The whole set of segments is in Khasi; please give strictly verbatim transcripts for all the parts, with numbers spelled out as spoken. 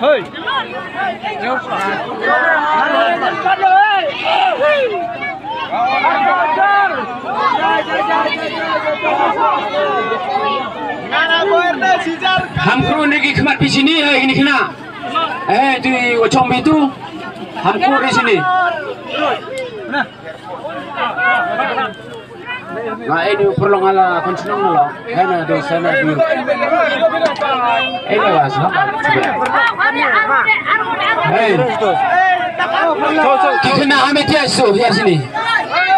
Hei. Ham kru ne ki khmat phi shini, hei, kini kena. Eh, tu wa chong phi tu. Ham kru ne shini. Nga, eh, du purlong ala kon chnong lo. Eh, na du sana du. Eh, na la sa. Hey. Ki kena ame tia su ya sini.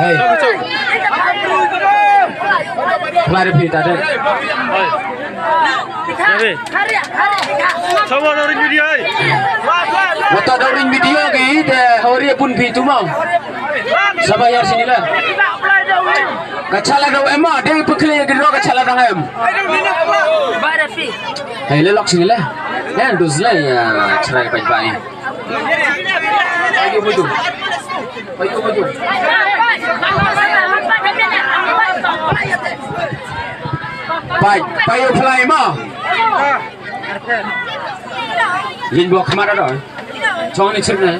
Hey. Mari pita deh. Hey. Chama na ring video ai. Wata da ring video ki te hori pun pi tu mau. Saba ya sini la. Ka chala da em ma, dei pekle ki ro ka chala da em. Hey, le lok sini la. Yan dus la ya, chara ka pai pai. Ayo maju. Ayo maju. Pai, pai, fly ma. Yin bok khmat da. Chong ni chirne.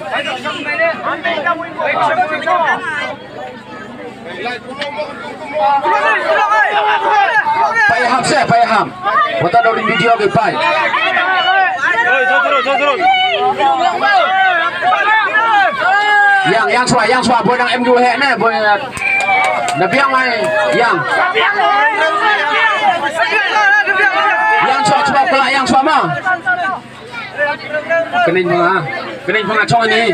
Pai ham se, pai ham. Wata dori video ke pai. Oi, jauh terus, jauh terus. Yang, yang swa, yang swa, boy nang M dua hek ne, boy. Na biang mai, yang. Yang swa, swa, pula, yang swa ma. Kening panga, kening panga chong ni.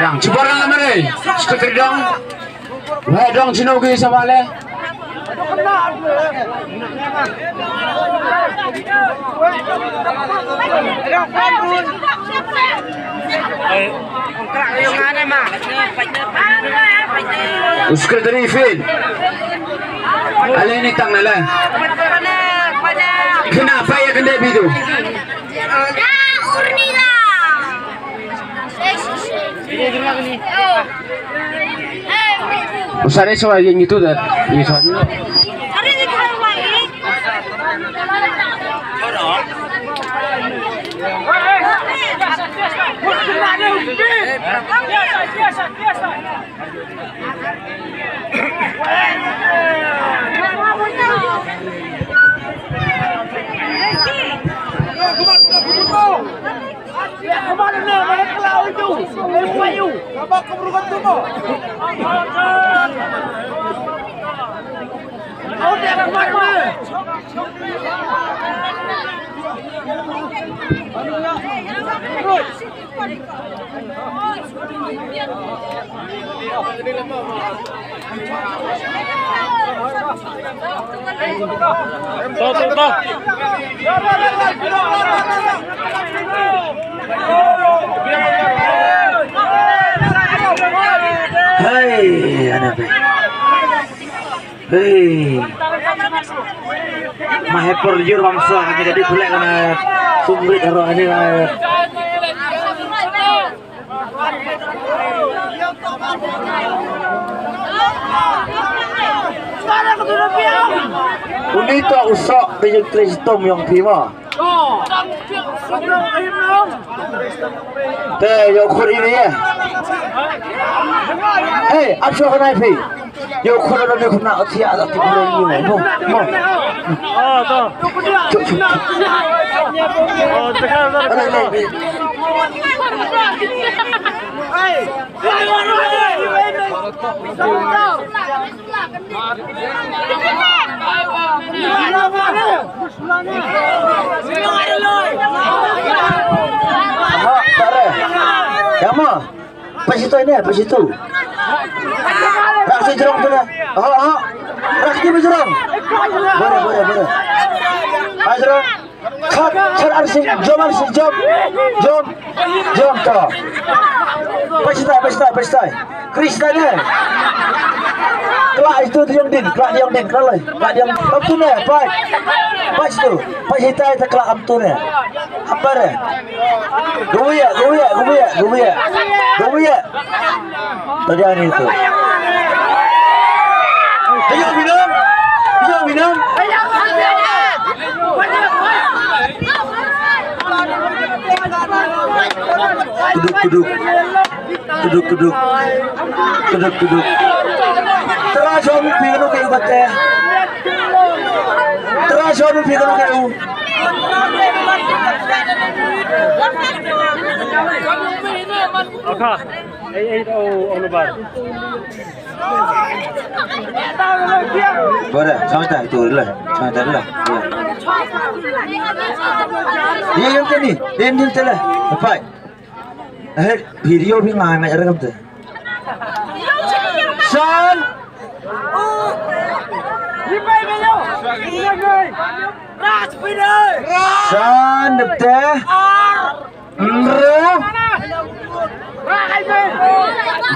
Yang cuba orang lama ni. Sekretari dong. Wah dong chino ke sama le. Sekretari Fin. Ale ni tang ale. Kena apa ya kena bidu? Usare so yang itu dah. Ini so. Hei, ana be. Hei. Ma he por jur bam sa, ani ka di pulek kana sumrit haro ani ka. Uni to u sok di jingtrei shitom yong phi mo. Te yow khur ini ya. Hei, ap shuwa kane phi. Yow khur ane khun na athia ati khur ini mo. Mo. Ah, to. Chuk, chuk, chuk. Oh, dekha, dekha. Ane, ane. Aha, tare. Yama. Pasitu ini, pasitu. Raksi jerong tu na. Aha, aha. Raksi jerong. Boleh, boleh, boleh. Ayo jerong. Khat, khat arsing, jom arsing, jom, jom, jom to. Pasitai, pasitai, pasitai. Kristai ne. Kla itu diong din, kla diong din, kla lai. Kla diong, kam tu ne, pai. Pai situ, pai sitai te kla kam tu ne. Apa ne? Gawia, gawia, gawia, gawia. Gawia. Tadi hari itu. Ayo minum. Ayo minum. Kuduk. Kuduk, kuduk. Kuduk, kuduk. Tara shon phi kano ke u kate. Tara shon phi kano ke u. Aka. Ei, ei, oh, oh, no bar. Bora, samta itu lah, samta lah. Ya, yang tadi, yang di telah. Apa? Eh, video phi ngai ngai rekam te. San. San dep te. Nro.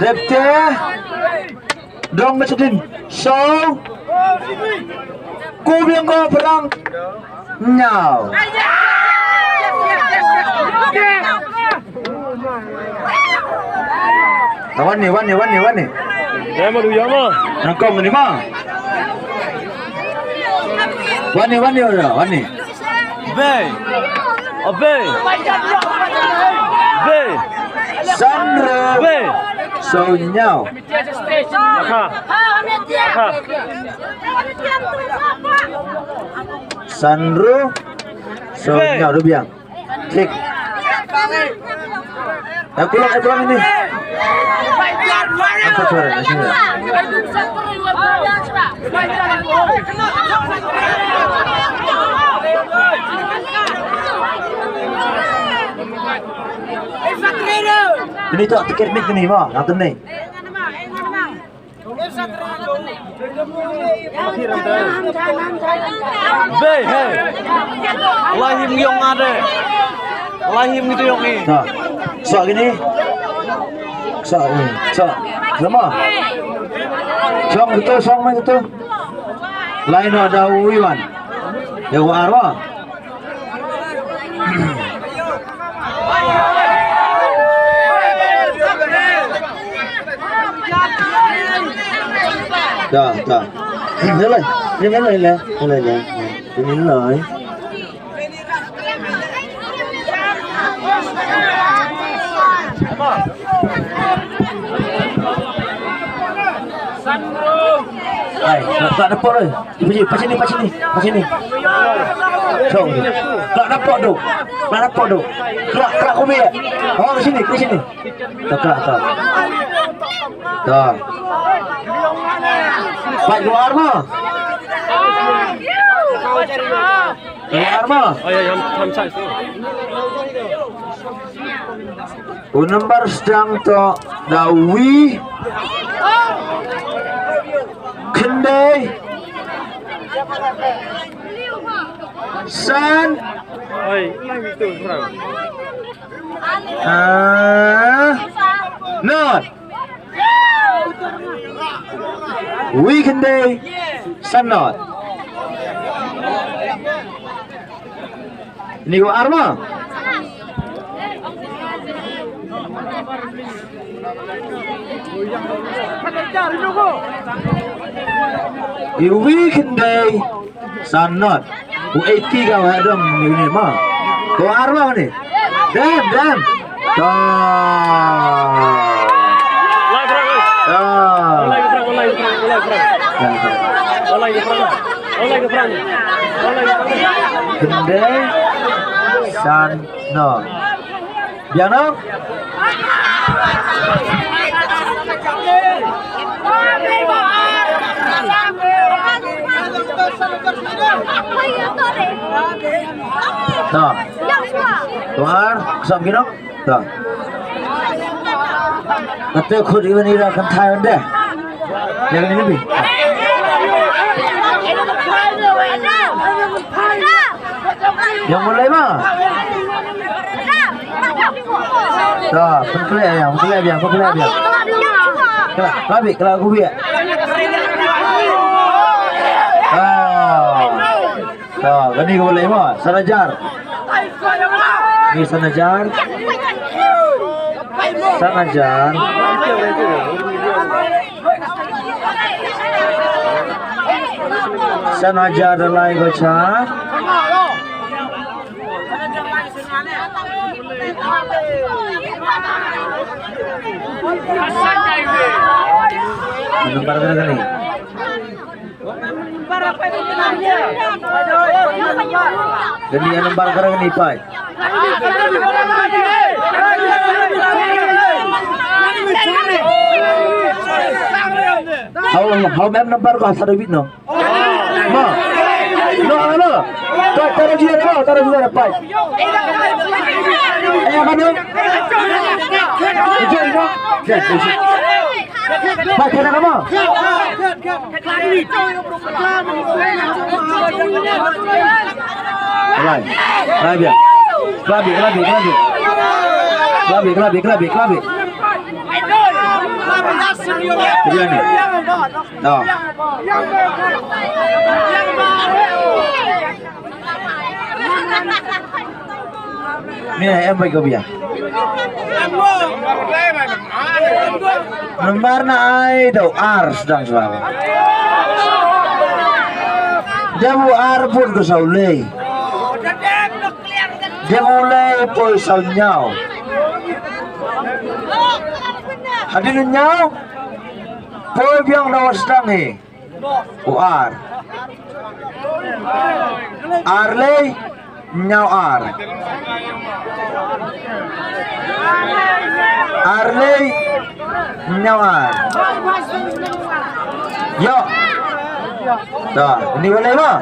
Dep te. Dong machadin. So. Ku biang ko perang. Nyau. Wan ni, wan ni, wan ni, wan ni. Dah ma du ya ma. Nangkong ni ma. Wan ni, wan ni, wan ni, wan ni. Bei. Oh, bei. Bei. Sanro. Bei. So nyau. Aka. Aka. Sanro. So nyau du biang. Thik. Eh, pulang, eh, pulang ini. Angkat suara, eh, sini. Ini tak tiket mik ni, ma, nanti ni. Bei, hey. Lahim yong ade. Lahim gitu yong i. Nah. Sok ini. Sok ini. Sok. Sama. Sok gitu, sok main gitu. Lain ada Wiwan. Ya, Arwa. Da, da. Ni lai, ni lai, ni lai, ni lai. Ai, tak, tak dapat oi. Pas sini, pas sini, pas sini. Kau. Tak dapat tu. Tak dapat tu. Kerak, kerak kubik. Oh, ke sini, ke sini. Tak, tak, tak. Tak. Pat luar ma. Luar ma. Oh ya, yang tam size tu. U number sdang to da Wi Khyndai San. Oi, itu serang. Ah, not. Wi Khyndai San not. Ini ko Arma. Iwi Khyndai San not. U eighty ka wa dong ni ni ma. Ko Arma ni. Dan, dan. Ta. Lai Prang, oi. Ta. Lai Prang, lai Prang, lai Prang. Ta, ta. Lai Prang. Lai Prang. Lai Prang. Khyndai San not. Biang noh. Noh. Tuar, sam ki noh. Noh. Kata khut iwan ira kan thai wan deh. Jangan ini bi. Yang mulai mah. Dah, pengkelek ya, pengkelek ya, pengkelek ya. Kelak, kelak, kelak, kelak, kelak. Ah. Dah, kani kau mulai mah, Sanajar. Ni Sanajar. Sanajar. Sanajar da lai ko cha. Nambar kane kane. Kane nambar kane kane, Pai. Hau, hau mem nambar ko, sa David no. Ma. No, no. Ta, tara jia, no, tara jia, Pai. Eh, apa tu? Ijai, no. Pai, kena nama? Kelai. Kelai biar. Kelai biar, kelai biar, kelai biar. Kelai biar, kelai biar, kelai biar, kelai biar. Biar ni. Dah. Ni em bai ko bia. Nambar na ai dau ar sdang sdang. Dau ar bun ko saw lei. Dau lei poi saw nyaw. Hadin nyaw poi biang dau sdang hi. U ar. Ar lei, nyaw ar. Ar lei, nyaw ar. Yo. Da, ini boleh ma?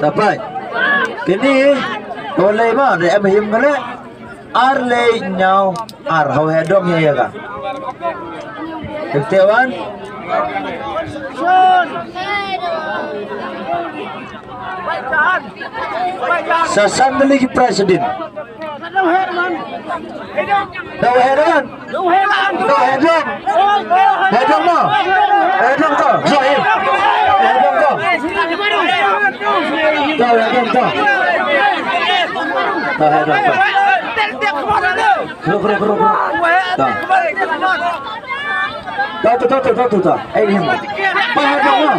Dapat. Kini boleh ma? Dia em him kali. Ar lei nyaw ar, hau heh dong ïa ka. Fifty one. Sa san tylli ki prize shadien. Dau heh dong. Dau heh dong. Heh dong mo. Heh dong ko. Zo, eh. Heh dong ko. Dau heh dong ko. Dau heh dong ko. Kru, kru, kru, kru. Ta. Ta, ta, ta, ta, ta, ta. Eh, ni. Pa, ha, ta, ha.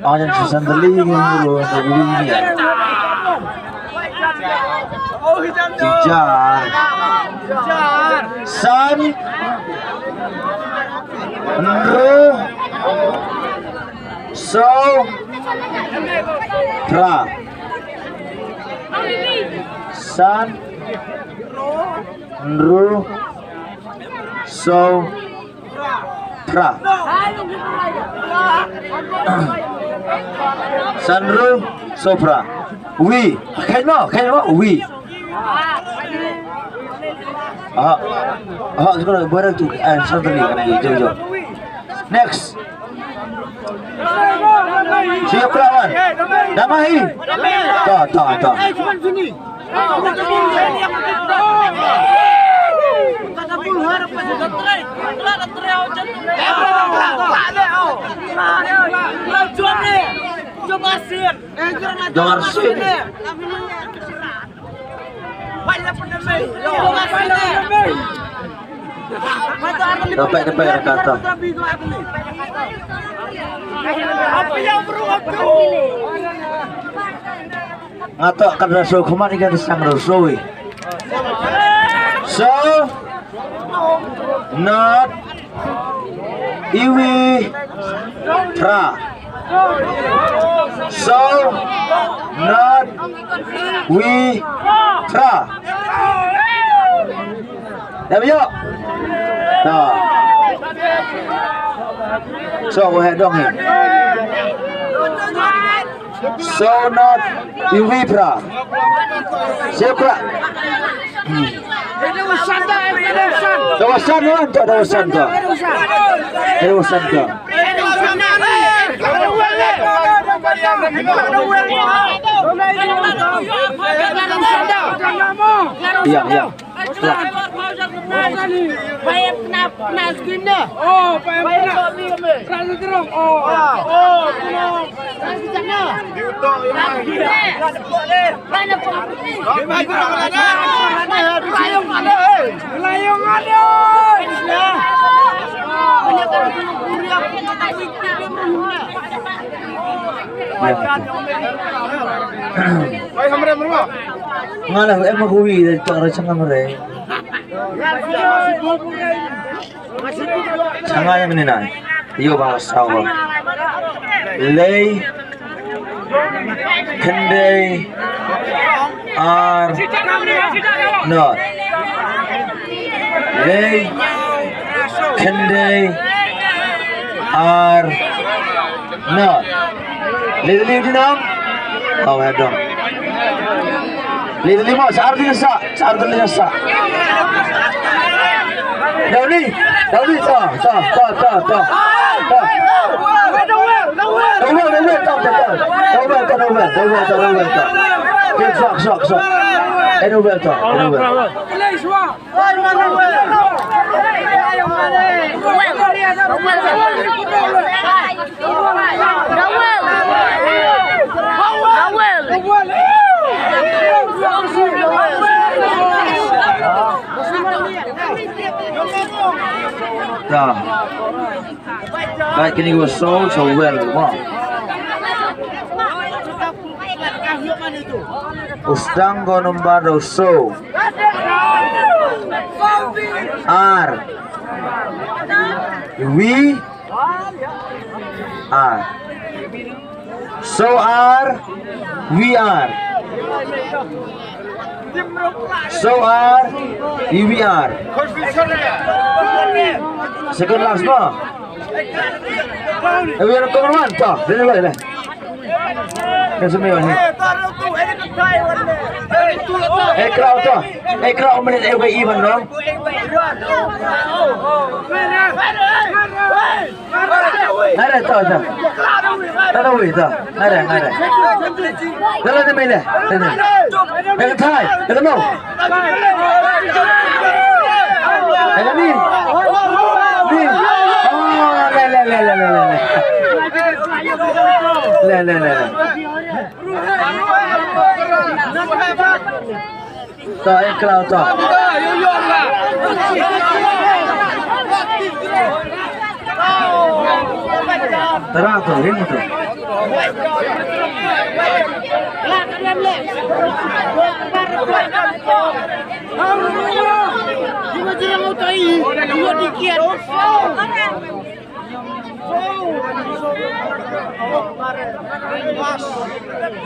Ong jan shisha dali ngi lo na wi ni. Tijar. San. Nru. So. Pra. San. Nru. So. Pra. San ru so pra. Wi. Khen mo, khen mo, wi. Ah. Ah, sekarang barang tu. Eh, san ru ni, kan, jom, jom. Next. Siap lawan. Damahi. Ta, ta, ta. Jong Arsin. Dapat, dapat, dapat. Nga to ka da so khmat ka da sang ro so wi. So not iwi tra. So not wi tra. Dah, yuk. Dah. So, wahai dong ni. So not iwi pra. Siap pra. Hmm. Dawasan, ya, untuk dawasan tu. Dawasan tu. Ya, ya. Nga la em ko wi de to ra chang amre. Chang nga yang ni na. Yo ba sawa. Lei. Khyndai. Ar. Not. Lei. Khyndai. Ar. Not. Lei lei di nam. Oh, ya dong. Lei lei mo, sar di sa, sar di sa. Dauni, Dauni, ta, ta, ta, ta, ta. Dauni, Dauni, ta, ta, ta. Dauni, ta, Dauni, Dauni, ta, Dauni, ta. Ke, sok, sok, sok. Eh, Dauni, ta, Dauni. Da. Ba kini ko so so well. Wow. U sdang ko nombar da u so. Ar. Wi. Ar. So ar. Wi ar. So ar. Wi ar. Second last mo. Eh, wi ar ko man to. Dene lo le. Kan sumi wani. Eh, crowd to. Eh, crowd minute eh, wi even no. Nare to to. Nare wi to. Nare nare. Nare de mele. Nare. Nare thai. Nare no. Nare ni. Ni. Oh, le le le le le le. Le le le le. Ta eh, klau ta. Tara to, rin to.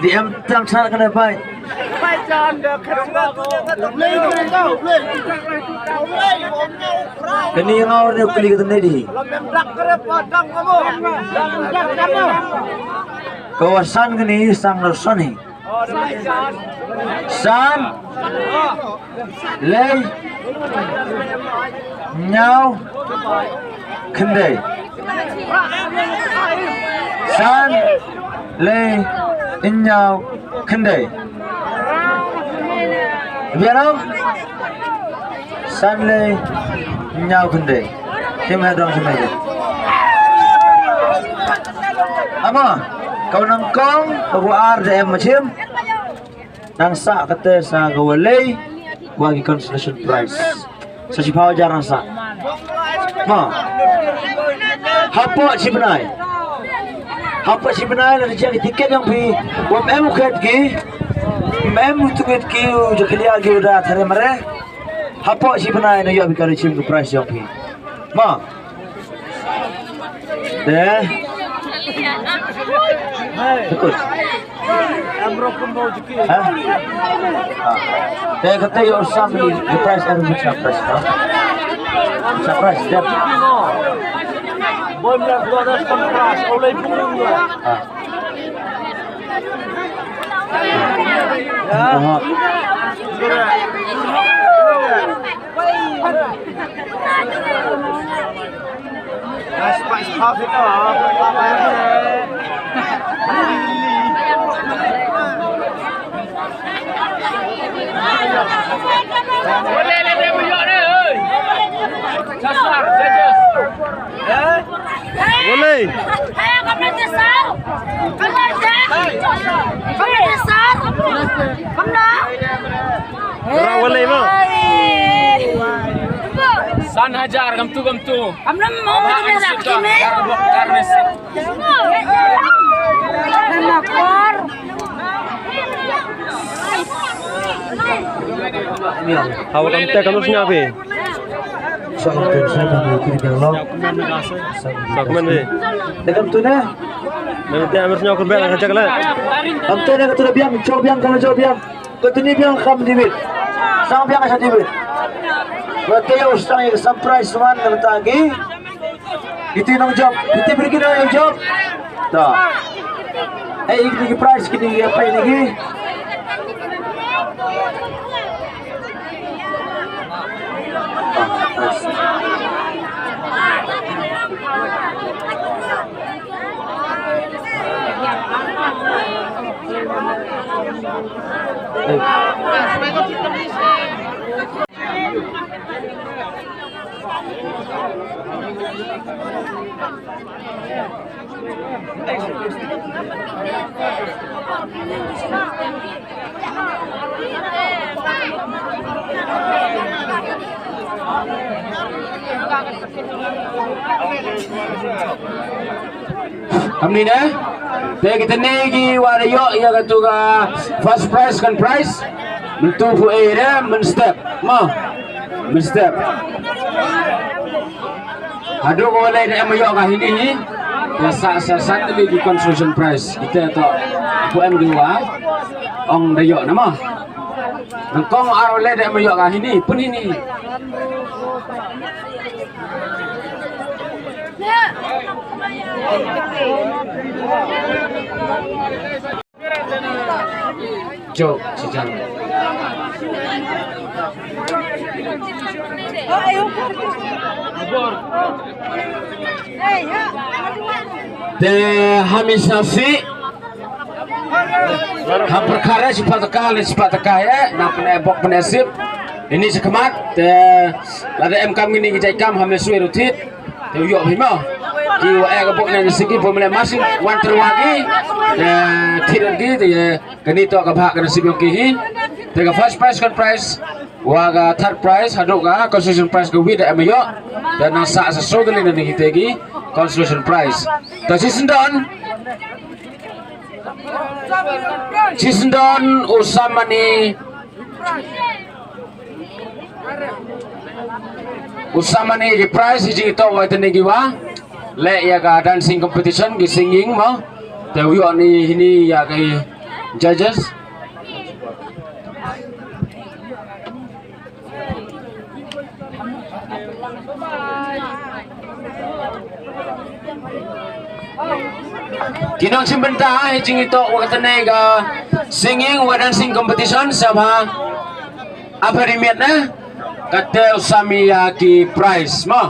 Di em tam char kane pai. Kani ngau ne kuli kata ne di. Ko san kani sang lo sani. San. Lei. Ñiaw. Khyndai. San. Lei. Ñiaw. Khyndai. Biaram. San lei ñiaw khyndai. Kim ha dong sumai. Ama, kau nang kong, kau ar de em machim. Nang sa kate sa kau lei, wa ki consolation prize. Sa shiphew hajar nang sa. Ma. Hapoh shi bnai. Hapoh shi bnai la jia ki tiket yong phi. Wam em u khet ki. Mem u tunget ki u jakhlia ki u da thare mare. Hapoh shi bnai na yoh bikari chim ku prize yong phi. Ma. De. Betul. Ha? Ha. De kata yoh sam ni ku prize em ku prize ha. Surprise de. Boy mla ku da surprise oleh punggung. Ha. Walei. Ra walei mo. San hajar, kam tu, kam tu. Hawa kam te kam sñiaw phi. Sa kumne phi. Te kam tu ne. Ne te amir sñiaw kurbe la ka chakla. Kam tu ne ka tu ne biang, chok biang, kam chok biang. Ka tu ne biang kam David. Sang biang ka David. Ba te yow sang ïa ka surprise man na ta ki. Iti nongjop, iti bri ki nongjop. Ta. Eh, iti ki prize kini ki apa ini ki? Kamni ne? Te kitne ki wa da ïoh ïa katu ka first prize, second prize. Mynta phu e re mynstep. Mo. Mynstep. Haduh ko lei da em ïoh ka hini hi. Te sa sa sa te ki consolation prize. Kita to. Phu em ki wa. Ong da ïoh na mo. Nang kong ar lei da em ïoh ka hini. Pun hini. Jo, sijang. Te hamisa si ha pyrkhat re shipat ka, le shipat ka, eh, na pynbok pynsip. Ini sekemat, te lada em kam ngini ki jait kam hamisa rutit. Te u ïoh hi mo. Ki wa eh ka bok na nasib ki pom le masing wan terwa ki. Te thied ki te ïa kani to ka bha ka nasib yong ki hi. Te ka first prize, second prize wa ka third prize haduh ka consolation prize ka wi da em ïoh. Te na sa sa so de le na ni te ki consolation prize. Te si sendon. Si sendon u samani. U samani ki prize hi jingïatoh wa tani ki wa leh ïa ka dancing competition ki singing mo. Te u ïoh ni hini ïa ki judges. Ki nongshim bynta hi jingïatoh wa katne ka singing wa dancing competition sha ba ap ha ri miet ne. Kata u sam ïa ki prize mo.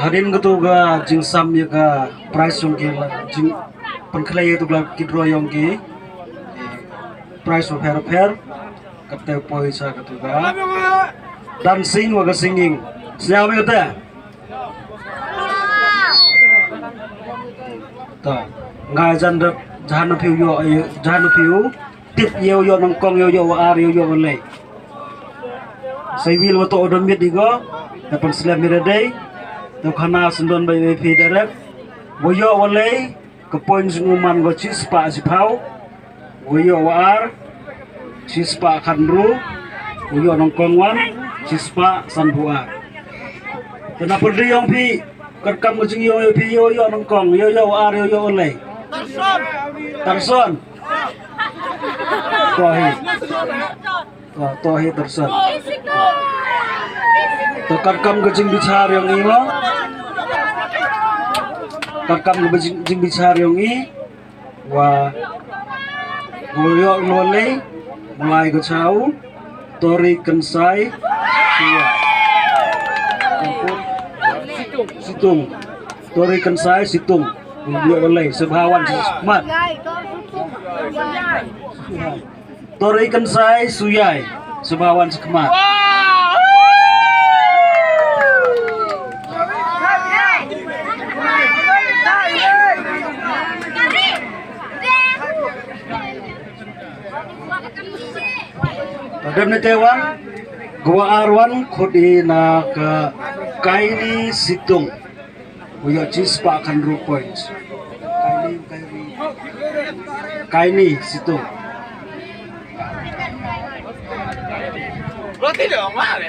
Hadien katu ka jingsam ïa ka prize jong ki la jingpynkhlei ïa katu ka lucky draw jong ki. Prize bapher bapher. Kata poi sa katu ka dancing wa ka singing. Sñiaw kata. Ta nga jan da jahan phi u ïoh, jahan phi u tip ïa u ïoh nyngkong, ïa u ïoh wa ar, ïa u ïoh wa lei. Sa i wil wa to u don miet i go. Te pynslem ïa da dei. Te khana sendon bai phi direct wa ïoh wa lei. Ka point jong u man ko shispah shiphew. U ïoh wa ar shispah khatnru. U ïoh nyngkong wan shispah sanphew ar. Te na pyrdi jong phi katkam ka jingïoh ïoh phi ïoh ïoh nyngkong ïoh ïoh wa ar ïoh ïoh wa lei. Tarson. Ko hi. To, to hi Tarson. To katkam ka jingbichar jong i mo. Katkam ka jing, jingbichar jong i. Wa. Wa ïoh wa lei. Mlai ka chaw. Tori Kynsai. Sia. Situng. Tori Kynsai Situng. Wa ïoh wa lei. Sebhawan mat. Tori Kynsai Suyai, sngewbha wan sha khmat. Tadem ne te wan, gua ar wan khut i na ka Kaini Situng. Uyo chis pa kan ru points. Kaini, Kaini. Kaini Situng. Roti dong, Mak.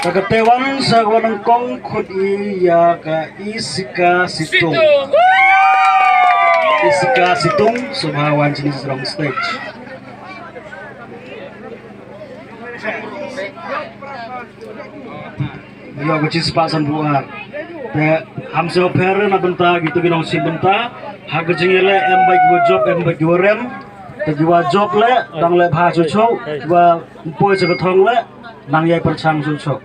Ka kate wan sa wan kong khut i ya ka Isika Situng. Isika Situng, sngewbha wan chini srong stage. Ïa ka chi spah san phew ar. Te ham sngewpher na bynta kitu ki nongshim bynta. Ha ka jingïaleh em bad ki wa jop em bad ki wa rem. Te ki wa jop leh dang leh bha shuh shuh. Ki wa ym poi sha ka thong leh nang ïai pyrshang shuh shuh.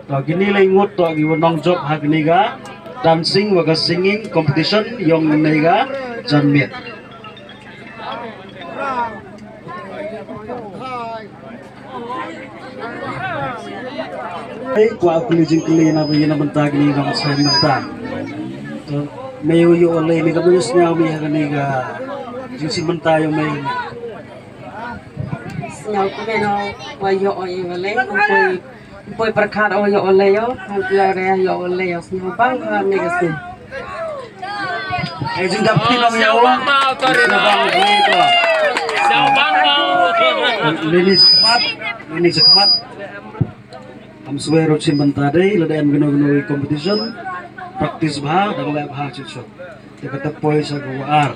To kini lei ngut to ki wa nongjop ha kini ka dancing wa ka singing competition yong kani ka janmiet. Ei, kwah kylli jingkylli na ba ïa na bynta kini nongshim bynta. To, mei u ïoh lei ne ka mei u sñiaw mei ha kani ka jingshim bynta ïoh mei. Sñiaw kmen o, wa ïoh o ïoh lei, poi, poi pyrkhat o ïoh lei o, poi re ïoh lei o, sñiaw bang ha mei ka sñiaw. Ai jingdap kti nong ïa u. Sñiaw bang mau, Tori mau. Sñiaw bang mau. Lini sekhmat, lini sekhmat. Am swer u chim bynta dei, lada em gno gno i competition, practice bha, dang leh bha chuchuk. Te kata poi sa ka wa ar,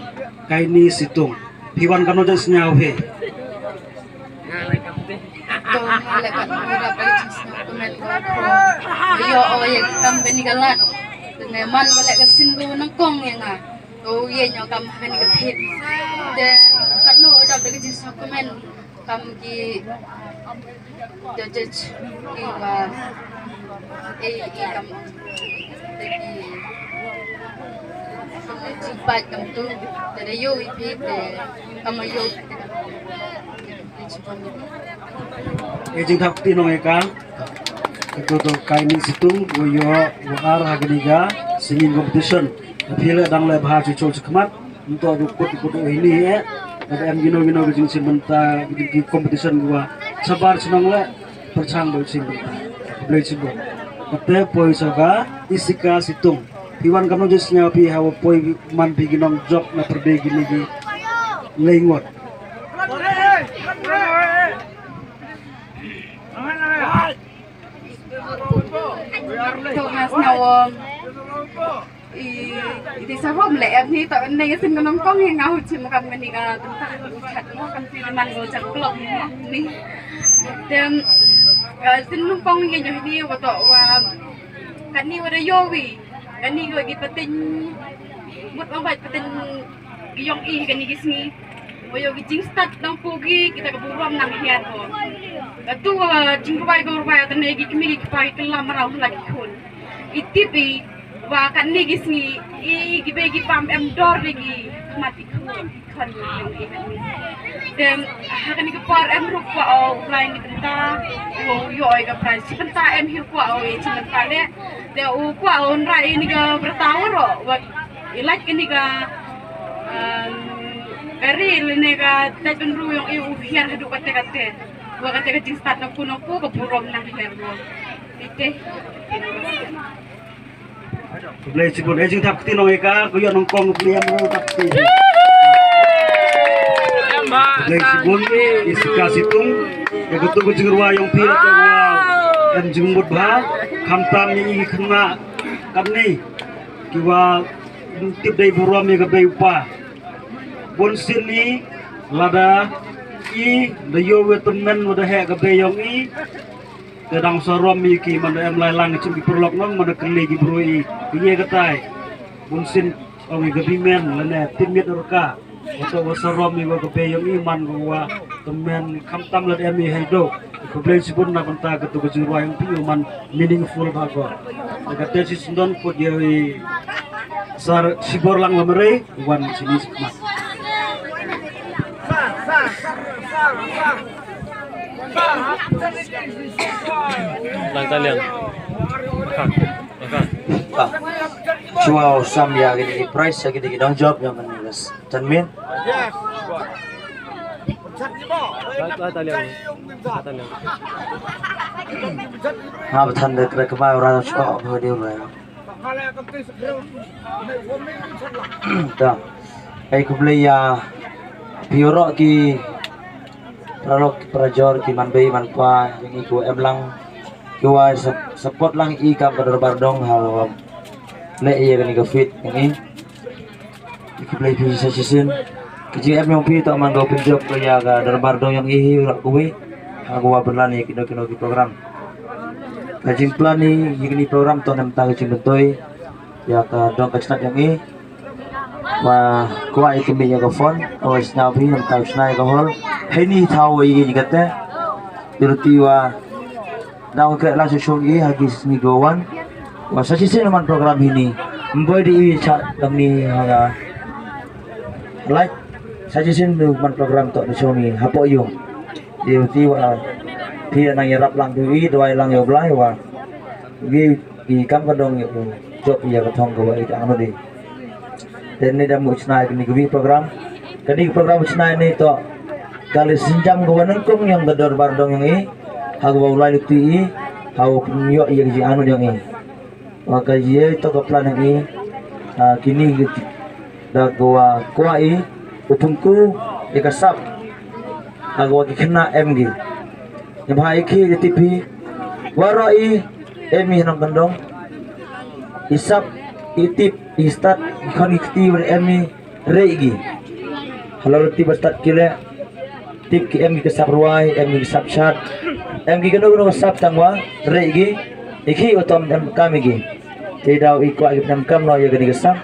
Kaini Situng. Phi wan kano ja sñiaw phi. To nga leh kat ngi rap ai jingshna kmen ko ko. Ïoh o ïa ka kam kani ka lad. Te nga man ba leh ka sin ko nyngkong ïa nga. Ko ïa ñiaw kam kani ka thied. Te katno u dap da ka jingshna kmen kam ki judge ki wa ei ei kam te ki kam ki jingpait kam tu te da ïoh i phi te kam ïoh i phi te kam. Ei jingthap kti nong ïa ka. Kato to Kaini Situng, u ïoh u ar ha kani ka singing competition. Phi leh dang leh bha chuchuk chakhmat. Nto du kut kut u hini eh. Lada em gino gino ka jingshim bynta ki competition ki wa shabar shnong leh pyrshang ba u shim bynta. Blei shibun. Kate poi sa ka Isika Situng. Phi wan kamno jingshñiaw phi ha wa poi man phi ki nongjop na pyrdi kini ki lei ngut. To nga sñiaw i, i ti sa hom le em ni to ne sin nyngkong hi nga hu chim kam ngani ka tang ta u chat mo kam ti man go chat klok ni. Tem ka sin nyngkong ngi nyoh ni wa to wa kani wa da yowi kani wa ki patin mut wa bai patin ki yong i kani ki sngi. Wa ïoh ki jingstad nang pagi kita ka burom nang hiar ko. Katu wa jingrwai ka rwai tane ki kmie ki kpa ki kylla mraw la ki khun. I tip i wa katne ki sngi i ki bei ki pam em dor de ki khmat ki khun ki khun. Te ha kani ka por em ruh kwah o u Blai ni bynta u ïoh i ka prize. Shi bynta em hi kwah o i shi bynta le. Te u kwah o nra i ni ka bynta u ro wa i lait kani ka Em, ka ri lane ka dei ban ru yong i u hiar haduh kate kate. Wa kate ka jingstad na ku na ku ka burom nang hiar ro. Ite. Khublei chibun, eh, jingthap kti nong ïa ka, ku ïoh nongkong khublei em ro thap kti. Khublei chibun, Isika Situng, ïa katu ka jingrwai yong phi la ka wa em jingmut bha, khamtam ïa i khynnah katne ki wa tip dei burom ïa ka bei u pa. Bun sien i lada i da ïoh wei tymmen wa da heh ka bei yong i. Te dang sarom i ki man da em lai lang ki chim ki paralok nong man da kylli ki briew i. Ki ngi katai. Bun sien ong i ka bimen lane tip miet rka. Wa to wa sarom i wa ka bei yong i man ka wa tymmen khamtam lada em i hei do. Khublei chibun na bynta katu ka jingrwai yong phi u man meaningful bha ko. Kate shi sndon kut ïa i sar shibor lang lamare wan shini sma. Lang taliang. Maka. Maka. Ah. Shuwa u sam ïa kine ki prize ïa kine ki nongjop ïa kane ka janmiet. Lang taliang. Lang taliang. Nga ba than da kra kaba ura shuwa ba dei ura. Da. Ai khublei ïa phi baroh ki paralok ki parajor ki manbei manpa ïa ngi kiwa em lang kiwa sup-, support lang i kam ka dorbar dong ha leh ïa kane ka feat ïa ngi. Khublei phi sa shisien. Ka jingem yong phi to man ka pynjop ka ïa ka dorbar dong yong i hi rak kuwi. Ha ka wa pynlan ïa kino kino ki program. Ka jingplan i ïa kini program to namta ka jingmyntoi ïa ka dong ka chnat yong i. Wa kwah i kynmaw ïa ka phone. Awa sñiaw phi namta u shna ïa ka hall. Hei ni thaw i ïa kata. Ïa ruti wa Dang khreh la shuh shuh i ha ki sngi ko wan. Wa sa shisien man program hini. Mboi di i cha tang ni ha ga. Like sa shisien du man program to ni shuh ni hapoh yung. Di ti wa phi nang ïarap lang du i dawai lang ïa u Blai wa. Wi i kam ka dong ïa u jop ïa ka thong ka wa i ka ang di. Te ni da mu chna kani ka wi program. Kani ka program chna ni to. Ka la sienjam ka wa nyngkong yong ka dorbar dong yong i. Ha ka wa u lai lukti i. Ha u pynïoh ïa ka jingangnud yong i. Wa ka ïa to ka plan yong i. Ha kini ka ti-, da ka wa kwah i. U pynku ïa ka sap. Ha ka wa ki khynnah em ki. Ngam ha i ki ïa tip hi. Waroh i em i ha nongkyndong. I sap, i tip, i stad, i khon i kti, wa em i rei ki. Halor tip ba stad ki leh. Tip ki em ki ka sap rwai, em ki ka sap shad. Em ki kano kano ka sap tang wa rei ki. I ki wa tom em kam i ki. Te daw i kwah ki pynam kam noh ïa kani ka sap.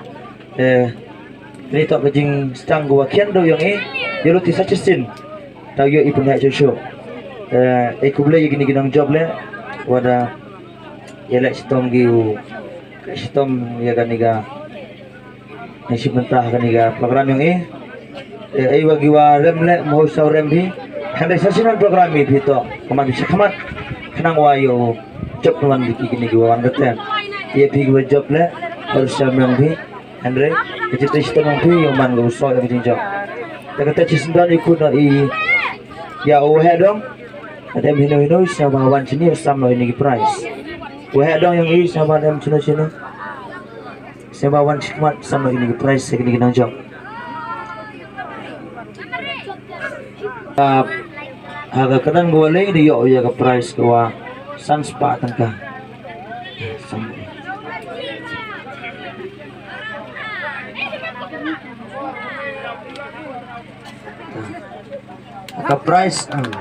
Eh, ni to ka jingsdang ka wa khian do yong i. Ïa lut i sa chisien. Taw ïoh i pynheh shuh shuh. Eh, eh, khublei ïa kini ki nongjop leh. Wa da ïa leh shitom ki u, shitom ïa kani ka, ïa shi mynta kani ka program yong i. Eh, eh, wa ki wa rem leh, mo saw rem hi. Hynrei sa shisien program i phi to. Kaman phi sa khmat. Khnang wa ïoh jop kaman ki kini ki wa wan kata. Ïa phi ki wa jop leh. Baru sa myang phi. Hynrei ka jingtei shitom yong phi ïa u man ka u soh ïa ka jingjop. Te kata chi sngewdon i khun i ïa u heh dong. Ka dem hino hino i sngewbha wan chini u sam noh ïa kini ki prize. U heh dong yong i sngewbha dem chino chino. Sngewbha wan chi khmat sam noh ïa kini ki prize ïa kini ki nongjop. Ah, ha ka kyrdan ka wa lei da ïoh ïa ka prize ka wa san spah tyngka. Ka prize, hmm.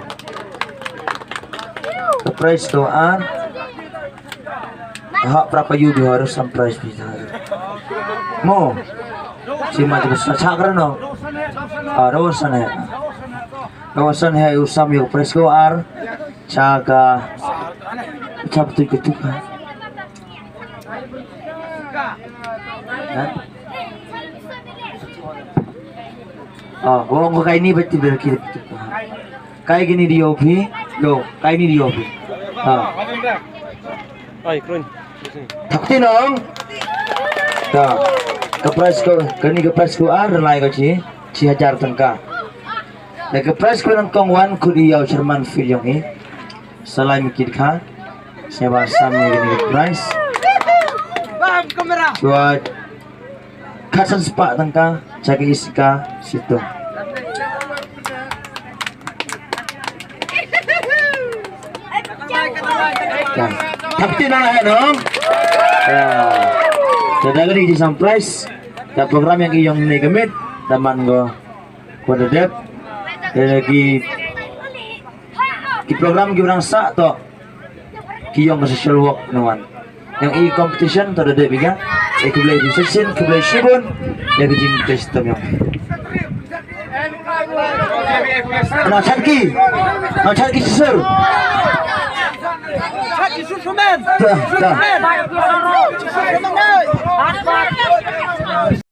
Ka prize to ar. Ha, pra pa yu di harus sam prize phi. Mo. Si ma ti sa chakra no. Ah, rawasan hai. Rawasan hai u sam yu prize ko ar. Cha ka, cha betul ke tu ka. Ha? Oh, wong ko kai ni betul betul ki betul. Kai kini di opi, lo, kai ni di opi. Ha. Ai, kren. Thak ti nong. Ta. Ka prize ko, kani ka prize ko ar lai ko chi, chi hajar tyngka. Ka prize ko nyngkong wan khun i ïa u chairman field yong i. Salai mi kit kha. Sngewbha sam ïa kani ka prize. Bam kamera. Chwa khatsan spah tyngka cha ka Isika Situ. Thap ti na la no. Te da kani ki sam prize. Da program yong i yong ne ka miet da man ko. Ko da dep. Te ki, ki program ki ba nang sah to ki yong ka social work na wan. Yong i competition to da dep i ka. Eh, khublei shibun, khublei shibun. Ïa ka jingtest tam yong. Na chat ki. Na chat ki shisur. Ta, ta.